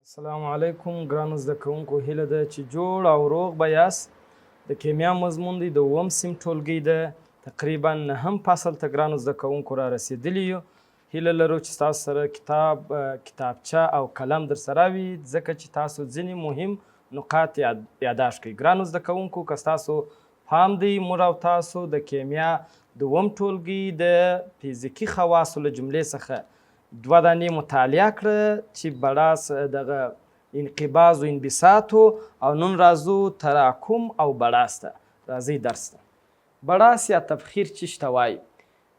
السلام علیکم ګرانو زده کوونکو، هیله ده چې جوړ او روغ به یاست. د کیمیا مضمون دی، د اووم سیم ټولګي ده، تقریبا نهم فصل ته ګرانو زده کوونکو را رسیدلی یو. هیله لرو چې تاسو سره کتاب، کتابچه او قلم در سره وي، ځکه چې تاسو ځینې مهم نقاط یاداشت کړئ. ګرانو زده کوونکو، که ستاسو پام دی، موږ او تاسو د کیمیا د اووم ټولګي د فزیکي خواصو له جملې څخه دوه دانې مطالعه کړه چې بړاس دغه انقباض و انبساط او نن راځو تراکم او بړاس ته. راځئ درس ته. بړاس یا تبخیر چیش ته وایي؟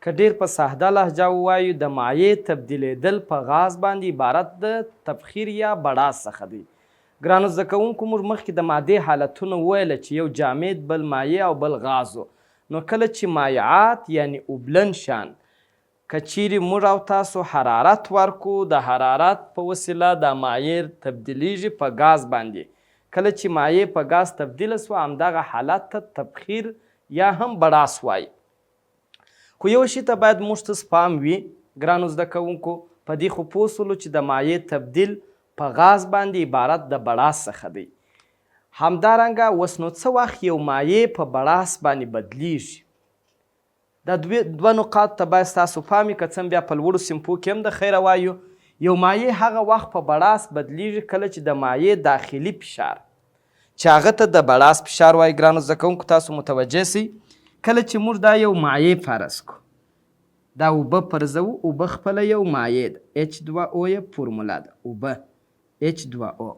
که ډیر په ساده لهجه ووایو، د مایع تبدیلیدل په غاز باندې عبارت د تبخیر یا بړاس څخه دی. ګرانو زده کوونکو، موږ مخکې د مادې حالتونه وویل چې یو جامد، بل مایع او بل غاز و. نو کله چې مایعات یعنی اوبلن شیان که چیرې موږ او تاسو حرارت ورکړو، د حرارت په وسیله دا مایع تبدیلیږي په ګاز باندې. کله چې مایع په ګاز تبدیله شوه، همدغه حالت ته تبخیر یا هم بړاس وایي. خو یو شي ته باید موږ ته پام وي ګرانو زده کوونکو، په دې خو پوه شولو چې د مایع تبدیل په غاز باندې عبارت د بړاس څخه دی. همدارنګه اوس نو څه وخت یو مایع په بړاس باندې بدلیږي؟ دا دوه نقاطو ته باید ستاسو پام وي، که څه هم بیا په لوړو صنفو کې هم د خیره وایو. یو مایع هغه وخت په بړاس بدلیږي کله چې د مایع داخلي فشار، چې هغه ته د بړاس فشار وایي، ګرانو زده کوونکو تاسو متوجه شئ، کله چې موږ دا یو مایع فرض کړو، دا اوبه فرضوو، اوبه خپله یو مایع ده، H2O یې فورموله ده، اوبه H2O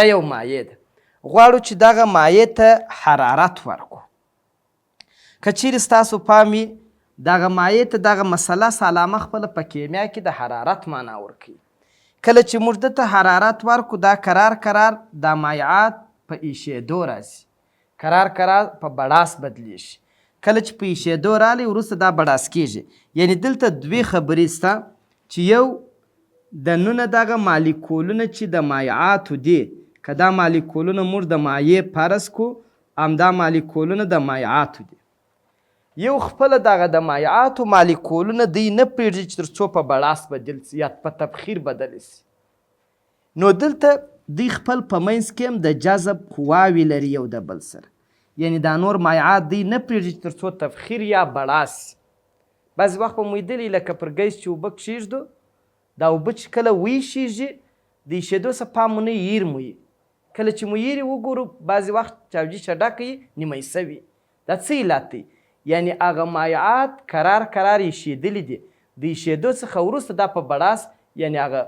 دا یو مایع ده، غواړو چې دغه مایع ته حرارت ورکړو. که چیرې ستاسو پام وي، دغه مایع ته دغه مثلث علامه خپله په کیمیا کې د حرارت معنا ورکوي. کله چې موږ ده ته حرارت ورکړو، دا کرار کرار دا مایعات په ایشیدو راځي، کرار کرار په بړاس بدلیږي. کله چې په ایشیدو رالی، وروسته دا بړاس کیږي. یعنی دلته دوې خبرې شته چې یو د نونه دغه مالیکولونه چې د مایعاتو دي، که دا مالیکولونه موږ د مایع فرض کړو، همدا مالیکولونه د مایعاتو دي. یو خپله دغه د مایعاتو مالیکولونه دوی نه پرېږدي چې تر څو په بړاس بدل سي یا په تبخیر بدل سي. نو دلته دوی خپل په منځ کې هم د جذب قواوې لري یو د بل سره، یعنی دا نور مایعات دوی نه پرېږدي چې تر څو تبخیر یا بړاس سي. بعضې وخت به مو لیدلي لکه پر ګیس چې اوبه کښېږدو، دا اوبه چې کله ویشېږي، د ایشېدو څخه پام مو نه وي، هېر مو وي. کله چې مو یری وګورو، بعضې وخت چاوجي ښه ډکه وي، نیمه حصه وي. دا څه علت دی؟ یعنې هغه مایعات کرار کرار ایشیدلي دي، د ایشیدو څخه وروسته دا په بړاس یعنې هغه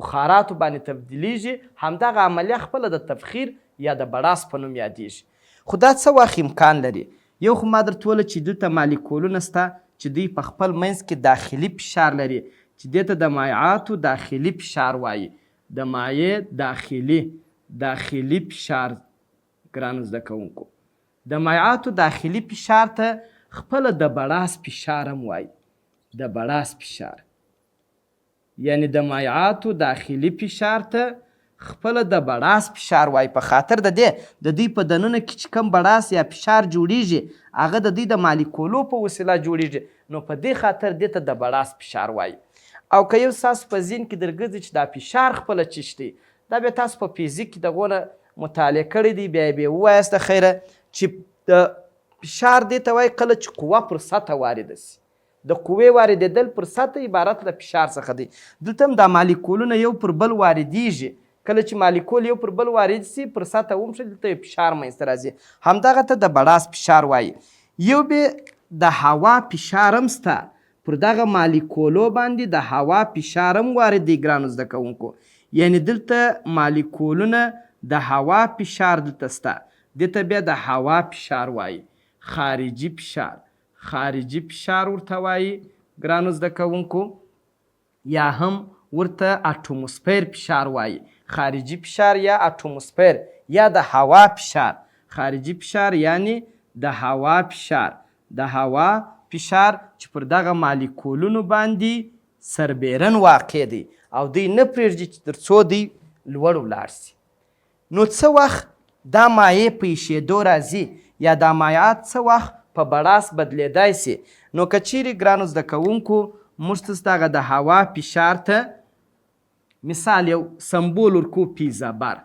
بخاراتو باندې تبدیلیږي، همدغه عملیه خپله د تبخیر یا د بړاس په نوم یادیږي. خو دا څه وخت امکان لري؟ یو خو ما درته وویل چې دلته مالیکولونه شته چې دوی په خپل منځ کې داخلي فشار لري چې دې ته د مایعاتو داخلي فشار وایي. د مایع داخلي داخلي فشار، ګرانو زده کوونکو، د مایعاتو داخلي فشار ته خپله د بړاس فشار هم وایي. د بړاس فشار یعنی د مایعاتو داخلي فشار ته خپله د بړاس فشار وایي، په خاطر د دې د دوی په دننه کې چې کوم بړاس یا فشار جوړیږي، هغه د دوی د مالیکولو په وسیله جوړیږي، نو په دې خاطر دې ته د بړاس فشار وایي. او که یو ستاسو په ذهن کې درګرځي چې دا فشار خپله چیش دی، دا بیا تاسو په فزیک کې دغونه مطالعه کړی دی، بیا یې بیا ووایاست د خیره چې د فشار دې ته وایي کله چې قوه پر سطح وارده شي. د قوې واردېدل پر سطح عبارت له فشار څخه دی. دلته هم دا مالیکولونه یو پر بل واردېږي. کله چې مالیکول یو پر بل وارد شي، پر سطح ومښي، دلته یو فشار منځته راځي، همدغه ته د بړاس فشار وایي. یو به د هوا فشار هم شته، پر دغه مالیکولو باندې د هوا فشار هم وارد دی ګرانو زده کوونکو. یعنی دلته مالیکولونه د هوا فشار دلته شته، دې ته بیا د هوا فشار وایي، خارجي فشار، خارجي فشار ورته وایي ګرانو زده کوونکو، یا هم ورته اټوموسفیر فشار وایي. خارجي فشار یا اټوموسفیر یا د هوا فشار، خارجي فشار یعنی د هوا فشار، د هوا فشار چې پر دغه مالیکولونو باندې سربیرن واقع دی او دوی نه پرېږدي چې تر څو دوی لوړ ولاړ شي. نو څه وخت دا مایع په ایشېدو راځي یا دا مایعات څه وخت په بړاس بدلېدای شي؟ نو که چیرې ګرانو زده کوونکو موږ تاسو دغه د هوا فشار ته مثال یو سمبول ورکو پی زبر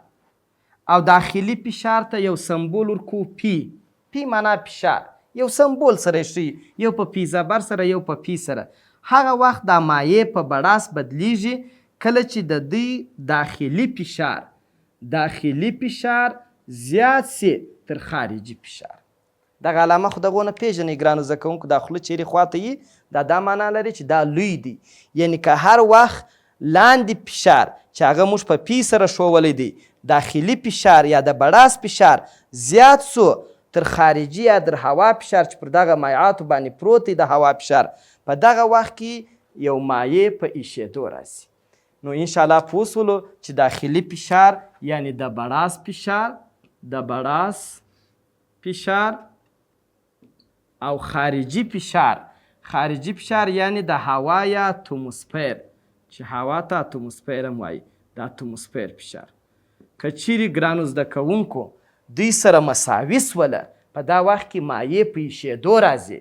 او داخلي فشار ته یو سمبول ورکو پی، پی معنا فشار، یو سمبول سره یې ښیي، یو په پی زبر سره یو په پی سره. هغه وخت دا مایع په بړاس بدلیږي کله چې د دوی داخلي فشار، داخلي فشار زیات شي تر خارجي فشار. دغه علامه خو دغو نه پیژنئ ګرانو زده کوونکو، دا خوله چیرې خواته یي دا دا معنا لري چې دا لوی دی، یعنی که هر وخت لاندې فشار چې هغه موږ په پی سره ښوولی دی داخلي فشار یا د بړاس فشار زیات شو تر خارجي یا در هوا فشار چې پر دغه مایعاتو باندې پروت دی د هوا فشار، په دغه وخت کې یو مایع په ایشیدو راځي. نو ان شاء الله پوه شولو چې داخلي فشار یعنی د بړاس فشار، د بړاس فشار او خارجي فشار، خارجي فشار یعنی د هوا یا اتومسفیر چې هوا ته اتومسفیر هم وایي، د اتومسفیر فشار که چیرې ګرانو زده کوونکو دوی سره مساوي سوله په دا وخت کې مایع په ایشیدو راځي،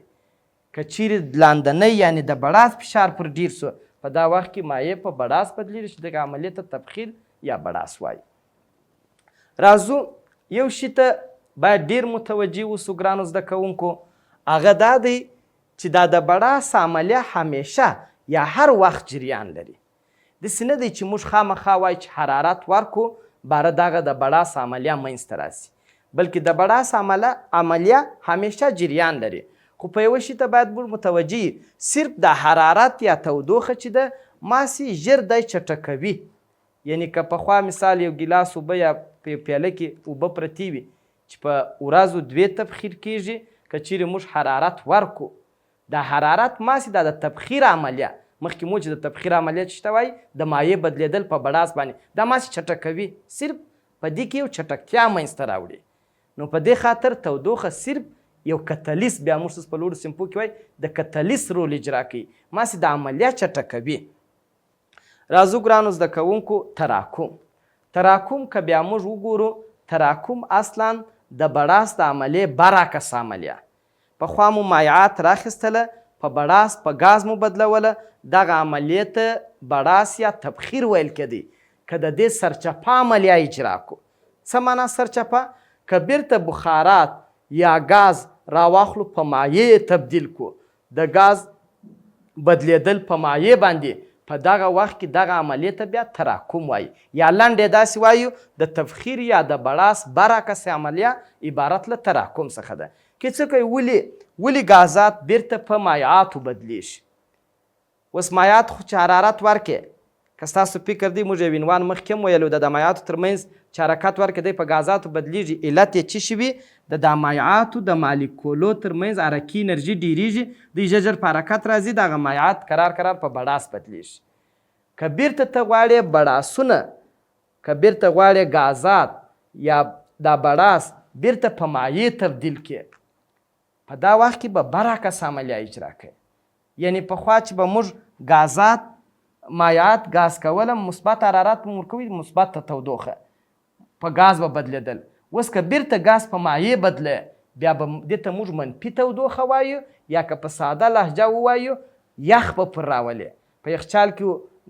که چیرې لاندنی یعنی د بړاس فشار پر ډیر سو په دا وخت کې مایع په بړاس بدلیږي چې دغه عملیې ته تبخیر یا بړاس وایي. راځو یو شي ته باید ډیر متوجه اوسو ګرانو زده کوونکو، هغه دا دی چې دا د بړاس عملیه همیشه یا هر وخت جریان لري. داسې نه دی چې موږ خامخا وایو چې حرارت ورکو باره دغه د بړاس عملیه منځته راسي، بلکې د بړاس عملیه همیشه جریان لري. خو په یوه شي ته باید موږ متوجه یو، صرف د حرارت یا تودوخه چې ده ماسې ژر دی چټکوي. یعنی که پخوا مثال یو ګیلاس اوبه یا په یو پیاله کې اوبه پرتې وي چې په ورځو دوې تبخیر کیږي، که چیرې موږ حرارت ورکو دا حرارت ماسې دا د تبخیر عملیه، مخکې مو چې د تبخیر عملیه چې ته وایي د مایع بدلیدل په بړاس باندې، دا ماسې چټکوي، صرف په دې کې یو چټکتیا منځته راوړي. نو په دې خاطر تودوخه صرف یو کتلیست، بیا موږ په لوړو صنفو کې وایي د کتلیست رول اجرا کوي، ماسې دا عملیه چټکوي. راځو ګرانو زده کوونکو تراکم. تراکم که بیا موږ وګورو، تراکم اصلا د بړاس د عملیې برعکس عملیه. پخوا مو مایعات راخیستله، په بړاس په ګاز مو بدلوله، دغه عملیې ته بړاس یا تبخیر ویل کېدی. که د دې سرچپه عملیه اجرا کړو، څه معنا سرچپه؟ که بیرته بخارات یا ګاز راواخلو په مایع یې تبدیل کړو، د ګاز بدلېدل په مایع باندې په دغه وخت کې دغه عملیې ته بیا تراکم وایي، یا لنډ یې داسې وایو د تبخیر یا د بړاس برعکس عملیه عبارت له تراکم څخه ده. که څه کوي ولې ولې ګازات بیرته په مایعاتو بدلیږي؟ اوس مایعات خو چې حرارت ورکې، که ستاسو فکر دی موږ یو عنوان مخکې هم ویلو د مایعاتو ترمنځ چې حرکت ورکړي دی په ګازاتو بدلیږي، علت یې څه شي وي؟ د دا مایعاتو د مالیکولو ترمنځ حرکي انرژي ډیریږي، دوی ژر ژر په حرکت راځي، دغه مایعات کرار کرار په بړاس بدلیږي. که بیرته ته غواړې بړاسونه، که بیرته غواړې ګازات یا دا بړاس بیرته په مایع تبدیل کړې، په دا وخت کې به برعکس عملیه اجرا کوي. یعنی پخوا چې به موږ ګازات مایعات ګاز کوله، مثبت حرارت به مو ورکوي، مثبته تودوخه په ګاز به بدلېدل. اوس که بیرته ګاز په مایع بدلې، بیا به دې ته موږ منفي تودوخه وایو، یا که په ساده لهجه ووایو یخ به پر راولې. په یخچال کې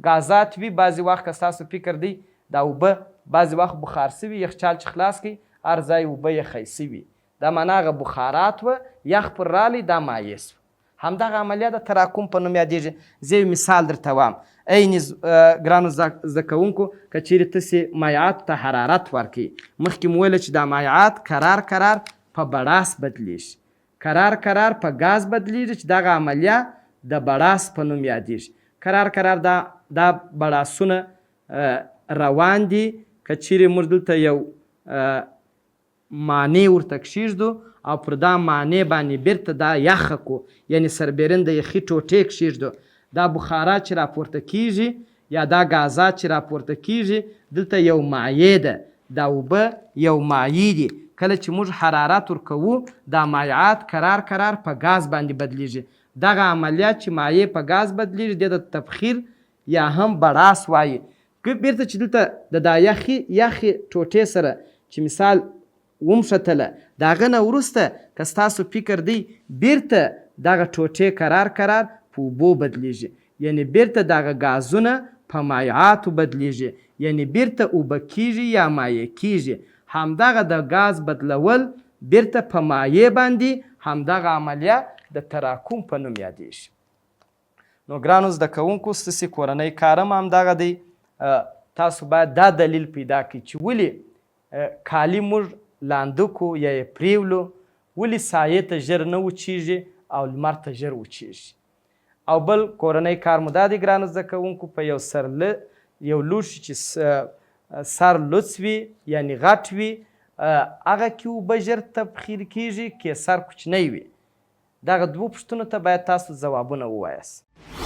ګازات وي، بعضې وخت که ستاسو فکر دی دا اوبه بعضې وخت بخار شوي، یخچال چې خلاص کړئ هر ځای اوبه یخی شوي، دا معنا هغه بخارات وه، یخ پر رالی دا مایع شو. همدغه عملیه د تراکم په نوم یادېږي. زه یو مثال درته وایم، عین ګرانو زده کوونکو، که چیرې تاسې مایعاتو ته حرارت ورکړئ، مخکې مو وویل چې دا مایعات کرار کرار په بړاس بدلیږي، کرار کرار په ګاز بدلیږي، چې دغه عملیه د بړاس په نوم یادېږي. کرار کرار دا دا بړاسونه روان دي. که چیرې موږ دلته یو مانع ورته کښېږدو او پر دا مانع باندې بیرته دا یخه کو، یعنی سربیرن د یخي ټوټې کښېږدو، دا بخارا چې راپورته کیږي یا دا ګازات چې راپورته کیږي، دلته یو مایع ده، دا اوبه یو مایع دي. کله چې موږ حرارت ورکوو دا مایعات کرار کرار په ګاز باندې بدلیږي. دغه عملیه چې مایع په ګاز بدلیږي دې ته تبخیر یا هم بړاس وایي. که بیرته چې دلته د دا یخې یخې ټوټې سره چې مثال ومښتله، د هغه نه وروسته که ستاسو فکر دی بیرته دغه ټوټې کرار کرار په اوبو بدلیږي، یعنی بیرته دغه ګازونه په مایعاتو بدلیږي، یعنی بیرته اوبه کیږي یا مایع کیږي. همدغه د ګاز بدلول بیرته په مایع باندې، همدغه عملیه د تراکم په نوم یادیږي. نو ګرانو زده کوونکو، ستاسې کورنی کار هم همدغه دی. تاسو باید دا دلیل پیدا کړئ چې ولې کالي موږ لانده کو یا یې پریولو، ولې سایې ته ژر نه وچیږي او لمر ته ژر وچیږي. او بل کورنی کار مو دا دی ګرانو زده کوونکو، په یو سر یو لوښي چې سر لوڅ وي یعنی غټ وي، هغه کې اوبه ژر تبخیر کیږي که سر کوچنی وي؟ دغه دوو پوښتنو ته باید تاسو ځوابونه ووایاست.